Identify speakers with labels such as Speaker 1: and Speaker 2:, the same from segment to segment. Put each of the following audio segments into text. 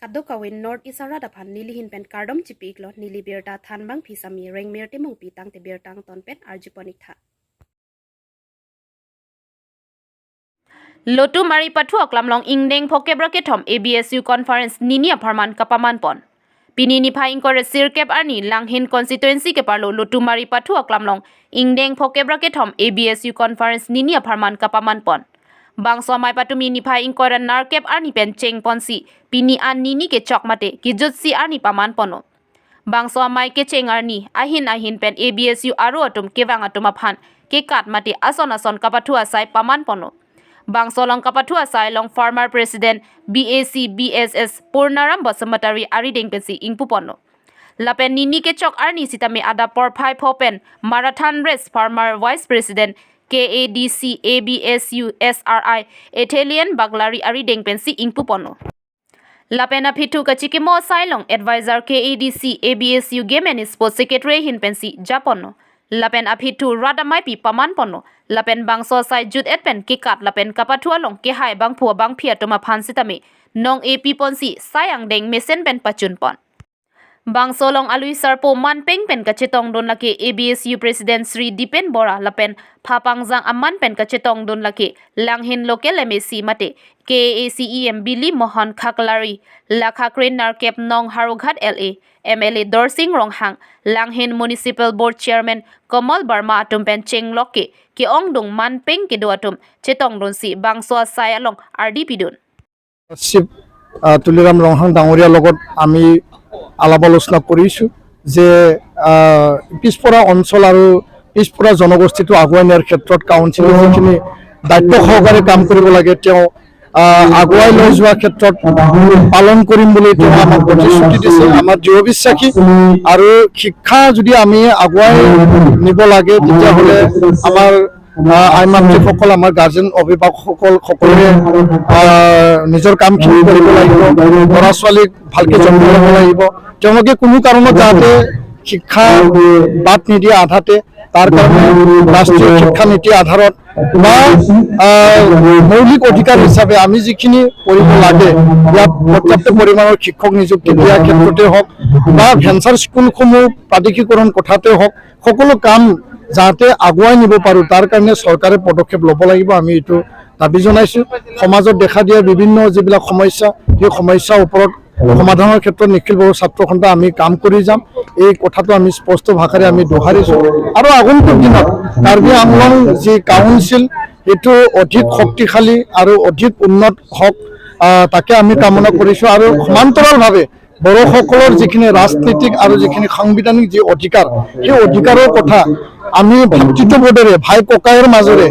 Speaker 1: Kadoka North East Arada Pan Nili Hin Pen Kardom Chipiklo Nili Birta Thanbang Phisami Rengmer Timung Pitang Te Birtang Ton Pen Arjiponik Tha.
Speaker 2: Lotu Mari Patua Klamlong Ingdeng Phokebra ke thom ABSU conference Ninia Pharman Kapaman Pon. Pini ni phaing kore Sirkep Arni Langhin constituency ke parlo Lotu Mari Patua Klamlong Ingdeng Phokebra ke thom ABSU conference Ninia Pharman Kapaman Pon. Bangso mai patumi ni phaing kore Narkep Arni pen Cheng Ponsi Pini an Nini ke chok mate ki jutsi Arni paman pono. Bangso mai ke Cheng Arni ahin ahin pen ABSU aru atum kewang atum aphan ke kat mate ason ason kapathua sai paman pono. Bangsolong Kapathua Sailong Farmer President BAC BSS Purnaram Basumatary Ari Dengpensi Ingpupono. Lapen Nini ke chok Arni sitame ada por phai phopen Marathon Race Farmer Vice President KADC ABSU SRI Italian Baglari Ari Dengpensi Ingpupono. Lapena Phitu Kachikimo Sailong Advisor KADC ABSU Game and Sports Secretary Hinpensi Japono. Lapen aphitu radamai pi paman pono lapen bangso sai jut et pen ki kat lapen kapathua long ki hai bang phua bang phia toma phan sitame nong ap ponsi sayang deng mesen pen pachun pon bangso long alui sarpo man peng pen kachetong don lake ABSU President Sri Dipen Bora lapen phapangjang amman pen kachetong don lake Langhin local MAC mate KACEM Billy Mohan Khaklari Lakhakre Narkep Nong Haroghat LA MLA Dorsing Ronghang Langhin Municipal Board Chairman Kamal Barma atum pen Cheng Loke ke ongdung man peng ke do atum chetong don si bangso sai along RDP don
Speaker 3: Shiva Tuliram Ronghang ডাঙৰীয়াৰ লগত আমি আলাপ আলোচনা কৰিছোঁ যে পিছপৰা অঞ্চল আৰু পিছপৰা জনগোষ্ঠীটো আগুৱাই নিয়াৰ ক্ষেত্ৰত কাউন্সিলে যিখিনি দায়িত্ব সহকাৰে কাম কৰিব লাগে, তেওঁ আগুৱাই লৈ যোৱাৰ ক্ষেত্ৰত পালন কৰিম বুলি তেওঁ আমাক প্ৰতিশ্ৰুতি দিছে। আমাৰ দৃঢ় বিশ্বাসী আৰু শিক্ষা যদি আমি আগুৱাই নিব লাগে তেতিয়াহ'লে আমাৰ আই মাতৃসকল, আমাৰ গাৰ্জেন অভিভাৱকসকল সকলোৱে নিজৰ কামখিনি কৰিব লাগিব, ল'ৰা ছোৱালীক ভালকে যত্ন ল'ব লাগিব, তেওঁলোকে কোনো কাৰণত যাতে শিক্ষা বাদ নিদিয়ে আধাতে, তাৰ কাৰণে ৰাষ্ট্ৰীয় শিক্ষা নীতিৰ আধাৰত বা মৌলিক অধিকাৰ হিচাপে আমি যিখিনি কৰিব লাগে, ইয়াত পৰ্যাপ্ত পৰিমাণৰ শিক্ষক নিযুক্তি দিয়াৰ ক্ষেত্ৰতে হওক বা ভেঞ্চাৰ স্কুলসমূহ প্ৰাদেশিকৰণ কথাতে হওক, সকলো কাম যাতে আগুৱাই নিব পাৰোঁ তাৰ কাৰণে চৰকাৰে পদক্ষেপ ল'ব লাগিব। আমি এইটো দাবী জনাইছোঁ। সমাজত দেখা দিয়া বিভিন্ন যিবিলাক সমস্যা, সেই সমস্যাৰ ওপৰত সমাধানৰ ক্ষেত্ৰত নিখিল বড়ো ছাত্ৰ সন্থা আমি কাম কৰি যাম, এই কথাটো আমি স্পষ্ট ভাষাৰে আমি দোহাৰিছোঁ। আৰু আগন্তুক দিনত কাৰ্বি আংলং যি কাউন্সিল সেইটো অধিক শক্তিশালী আৰু অধিক উন্নত হওক, তাকে আমি কামনা কৰিছোঁ। আৰু সমান্তৰালভাৱে বড়োসকলৰ যিখিনি ৰাজনীতিক আৰু যিখিনি সাংবিধানিক যি অধিকাৰ, সেই অধিকাৰৰ কথা আমি ভাতৃত্ববোধেৰে ভাই ককাইৰ মাজেৰে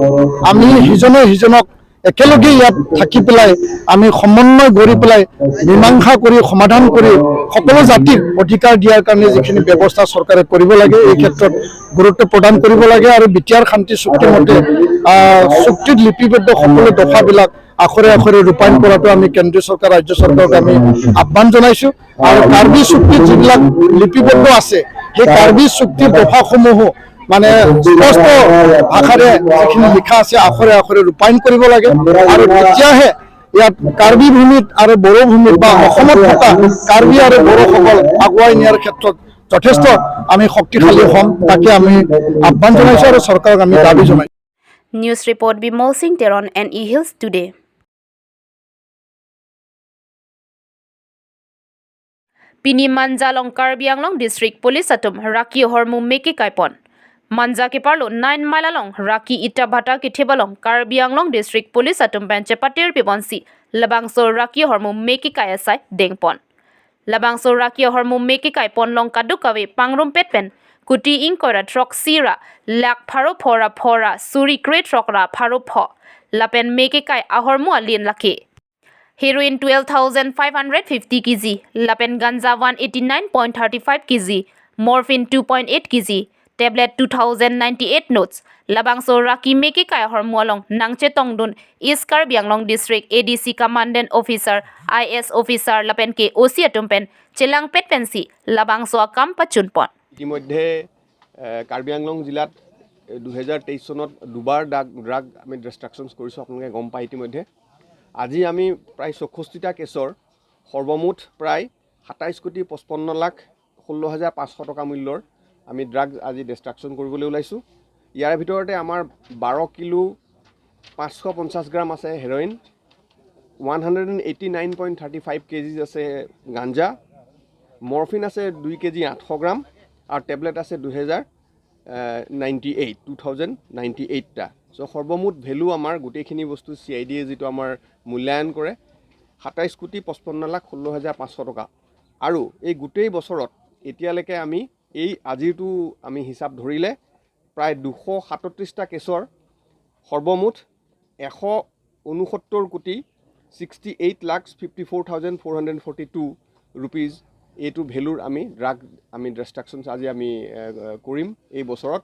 Speaker 3: আমি সিজনে সিজনক একেলগে ইয়াত থাকি পেলাই আমি সমন্বয় গঢ়ি পেলাই মীমাংসা কৰি সমাধান কৰি সকলো জাতিক অধিকাৰ দিয়াৰ কাৰণে যিখিনি ব্যৱস্থা চৰকাৰে কৰিব লাগে এই ক্ষেত্ৰত গুৰুত্ব প্ৰদান কৰিব লাগে। আৰু বি টি আৰ শান্তি চুক্তি মতে চুক্তিত লিপিবদ্ধ সকলো দফাবিলাক আখৰে আখৰে ৰূপায়ণ কৰাটো আমি কেন্দ্ৰীয় চৰকাৰ, ৰাজ্য চৰকাৰক আমি আহ্বান জনাইছোঁ। আৰু কাৰ্বি চুক্তিত যিবিলাক লিপিবদ্ধ আছে সেই কাৰ্বি চুক্তিৰ দফাসমূহো মানে স্পষ্ট ভাষাৰে যিখিনি লিখা আছে আখৰে আখৰে ৰূপায়ণ কৰিব লাগে। আৰু তেতিয়াহে ইয়াত কাৰ্বি ভূমিত আৰু বড়ো ভূমিত বা অসমত থকা কাৰ্বি আৰু বড়োসকল আগুৱাই নিয়াৰ ক্ষেত্ৰত যথেষ্ট আমি শক্তিশালী হ'ম, তাকে আমি আহ্বান জনাইছোঁ আৰু চৰকাৰক আমি দাবী জনাইছোঁ।
Speaker 2: News report Bimal Singh Teron, NE Hills Today. Pini Manjalong Karbi Anglong District Police atum Raki Hormu Meki Kaipon. Manja ke parlo 9 mile along Raki Ita Bhata ke thebalong Karbi Anglong District Police atum benche patir pibonsi Labangso Raki Hormu Meki Kai asai dengpon. Labangso Raki Hormu Meki Kai pon long kadukawe pangrum petpen kuti ingkora trok sira lak pharo phora phora suri kre trok ra pharo pho lapen Meki Kai ahormu alin laki. Heroin 12,550 kg, Lapen Ganja 189.35 kg, Morphine 2.8 kg, Tablet 2,098 notes, Labangso Raki Meki Kai Hormualong, Nangche Tongdun, East Karbi Anglong District, ADC Commandant Officer, IS Officer, Lapen K OC Atumpen, Chelang Petpensi, Labangso Akam Pachunpon.
Speaker 4: ইতিমধ্যে কাৰ্বি আংলং জিলাত 2023 চনত দুবাৰ drug আমি ডিষ্ট্ৰাকশ্যনছ কৰিছোঁ, আপোনালোকে গম পায় ইতিমধ্যে। আজি আমি প্ৰায় 64টা কেছৰ সৰ্বমুঠ প্ৰায় 27,55,16,500 টকা মূল্যৰ আমি ড্ৰাগছ আজি ডিষ্ট্ৰাকশ্যন কৰিবলৈ ওলাইছোঁ। ইয়াৰ ভিতৰতে আমাৰ 12 কিলো 550 গ্ৰাম আছে হেৰইন, 189.35 কেজিজ আছে গাঞ্জা, মৰফিন আছে 2 কেজি 800 গ্ৰাম আৰু টেবলেট আছে 2098টা। চ' সৰ্বমুঠ ভেলু আমাৰ গোটেইখিনি বস্তু চি I ডিয়ে যিটো আমাৰ মূল্যায়ন কৰে 27,55,16,500 টকা। আৰু এই গোটেই বছৰত এতিয়ালৈকে আমি এই আজিৰটো আমি হিচাপ ধৰিলে প্ৰায় 237টা কেছৰ সৰ্বমুঠ 169 কোটি 68,54,442 ৰুপিজ এইটো ভেলুৰ আমি ড্ৰাগ আমি ডিষ্ট্ৰাকশ্যনছ আজি আমি কৰিম এই বছৰত।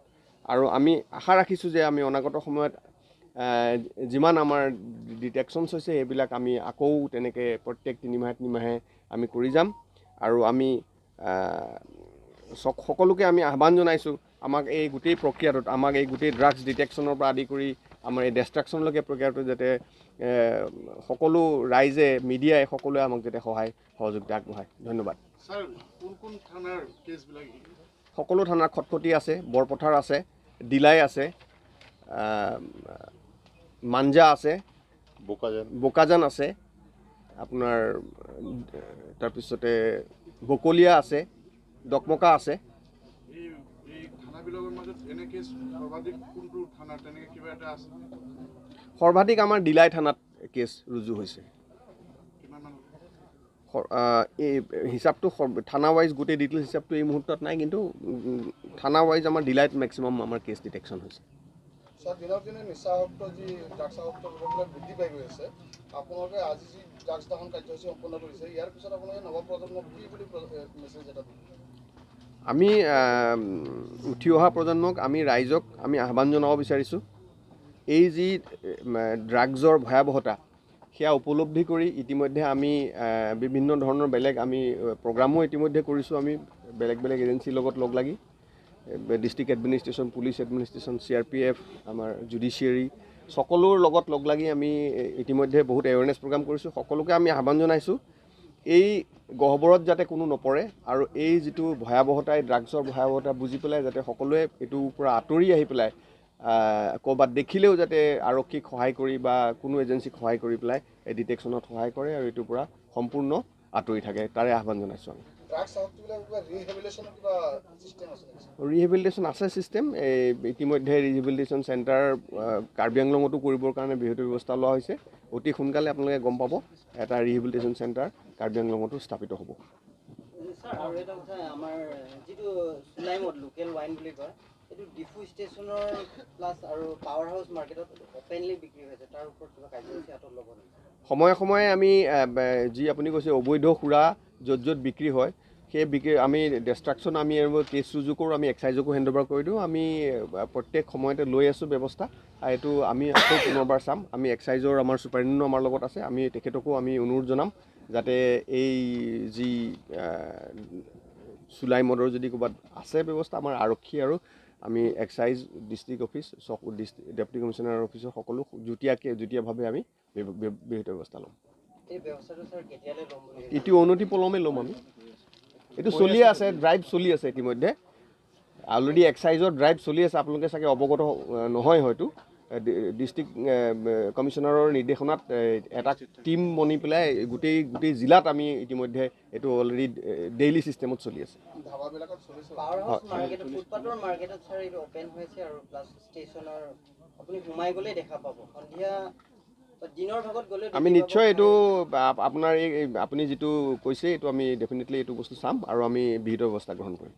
Speaker 4: আৰু আমি আশা ৰাখিছোঁ যে আমি অনাগত সময়ত যিমান আমাৰ ডিটেকশ্যনছ হৈছে সেইবিলাক আমি আকৌ তেনেকৈ প্ৰত্যেক তিনিমাহে তিনিমাহে আমি কৰি যাম। আৰু আমি সকলোকে আমি আহ্বান জনাইছোঁ আমাক এই গোটেই প্ৰক্ৰিয়াটোত, আমাক এই গোটেই ড্ৰাগছ ডিটেকশ্যনৰ পৰা আদি কৰি আমাৰ এই ডিষ্ট্ৰাকশ্যনলৈকে প্ৰক্ৰিয়াটো যাতে সকলো ৰাইজে, মিডিয়াই সকলোৱে আমাক যাতে সহায় সহযোগিতা আগবঢ়ায়। ধন্যবাদ। সকলো থানাৰ খটখটি আছে, বৰপথাৰ আছে, ডিলাই আছে, মাঞ্জা আছে, বোকাজান আছে আপোনাৰ, তাৰপিছতে বকলীয়া আছে, ডকমকা আছে। সৰ্বাধিক আমাৰ ডিলাই থানাত কেছ ৰুজু হৈছে। এই হিচাপটো থানা ৱাইজ গোটেই ডিটেইলছ হিচাপটো এই মুহূৰ্তত নাই, কিন্তু থানা ৱাইজ আমাৰ ডিলাইত মেক্সিমাম আমাৰ কেছ ডিটেকশ্যন হৈছে।
Speaker 5: দিনক দিনে নিচাসক্ত যি ড্ৰাগছাসক্ত লোকবিলাক বৃদ্ধি পাই গৈ আছে, আপোনালোকে আজি যি ড্ৰাগছ দহন কাৰ্যসূচী সম্পন্ন কৰিছে, ইয়াৰ পিছত আপোনালোকে নৱপ্ৰজন্মক কি বুলি মেছেজ এটা দিব?
Speaker 4: আমি উঠি অহা প্ৰজন্মক, আমি ৰাইজক আমি আহ্বান জনাব বিচাৰিছোঁ, এই যি ড্ৰাগছৰ ভয়াৱহতা সেয়া উপলব্ধি কৰি ইতিমধ্যে আমি বিভিন্ন ধৰণৰ বেলেগ আমি প্ৰগ্ৰামো ইতিমধ্যে কৰিছোঁ। আমি বেলেগ বেলেগ এজেঞ্চিৰ লগত লগ লাগি district administration, police administration, CRPF, আমাৰ জুডিচিয়াৰী সকলোৰ লগত লগ লাগি আমি ইতিমধ্যে বহুত এৱেৰনেছ প্ৰগ্ৰাম কৰিছোঁ। সকলোকে আমি আহ্বান জনাইছোঁ এই গহ্বৰত যাতে কোনো নপৰে আৰু এই যিটো ভয়াৱহতাই ড্ৰাগছৰ ভয়াৱহতা বুজি পেলাই যাতে সকলোৱে এইটোৰ পৰা আঁতৰি আহি পেলাই ক'ৰবাত দেখিলেও যাতে আৰক্ষীক সহায় কৰি বা কোনো এজেঞ্চিক সহায় কৰি পেলাই এই ডিটেকশ্যনত সহায় কৰে আৰু এইটোৰ পৰা সম্পূৰ্ণ আঁতৰি থাকে, তাৰে আহ্বান জনাইছোঁ আমি। ৰিহেবিলিটেশ্যন আছে ছিষ্টেম, এই ইতিমধ্যে ৰিহেবিলিটেশ্যন চেণ্টাৰ কাৰ্বি আংলঙতো কৰিবৰ কাৰণে বৃহৎ ব্যৱস্থা লোৱা হৈছে। অতি সোনকালে আপোনালোকে গম পাব এটা ৰিহেবিলিটেশ্যন চেণ্টাৰ কাৰ্বি আংলঙতো স্থাপিত হ'ব।
Speaker 6: আৰু এটা কথা, আমাৰ যিটো চুলাই মদ, লোকেল ৱাইন বুলি কয়, এইটো ডিফু ষ্টেচনৰ প্লাছ আৰু পাৱাৰ হাউচ মাৰ্কেটত অপেনলি বিক্ৰী হৈছে, তাৰ ওপৰত কিবা কাৰ্যসূচী হাতত ল'ব নেকি?
Speaker 4: সময়ে সময়ে আমি যি আপুনি কৈছে অবৈধ সুৰা য'ত য'ত বিক্ৰী হয় সেই বিক্ৰী আমি ডিষ্ট্ৰাকশ্যন আমি কেছ ৰুজু কৰোঁ, আমি এক্সাইজকো হেণ্ড অভাৰ কৰি দিওঁ। আমি প্ৰত্যেক সময়তে লৈ আছোঁ ব্যৱস্থা। এইটো আমি আকৌ পুনৰবাৰ চাম। আমি এক্সাইজৰ আমাৰ ছুপাৰিণ্টেণ্ডেণ্টো আমাৰ লগত আছে, আমি তেখেতকো আমি অনুৰোধ জনাম যাতে এই যি চুলাই মদৰ যদি ক'ৰবাত আছে ব্যৱস্থা, আমাৰ আৰক্ষী আৰু আমি excise district office, deputy commissioner অফিচৰ সকলো যুটীয়াভাৱে আমি বিহিত ব্যৱস্থা ল'ম। ইটো অনতি পলমে ল'ম আমি। এইটো চলি আছে, ড্ৰাইভ চলি আছে ইতিমধ্যে, অলৰেডি এক্সাইজৰ ড্ৰাইভ চলি আছে, আপোনালোকে চাগে অৱগত নহয় হয়তো। ডিষ্ট্ৰিক্ট কমিশ্যনাৰৰ নিৰ্দেশনাত এটা টীম বনি পেলাই গোটেই গোটেই জিলাত আমি ইতিমধ্যে এইটো অলৰেডি ডেইলি ছিষ্টেমত চলি আছে। আমি নিশ্চয় এইটো আপোনাৰ এই আপুনি যিটো কৈছে এইটো আমি ডেফিনেটলি এইটো বস্তু চাম আৰু আমি বিহিত ব্যৱস্থা গ্ৰহণ কৰিম।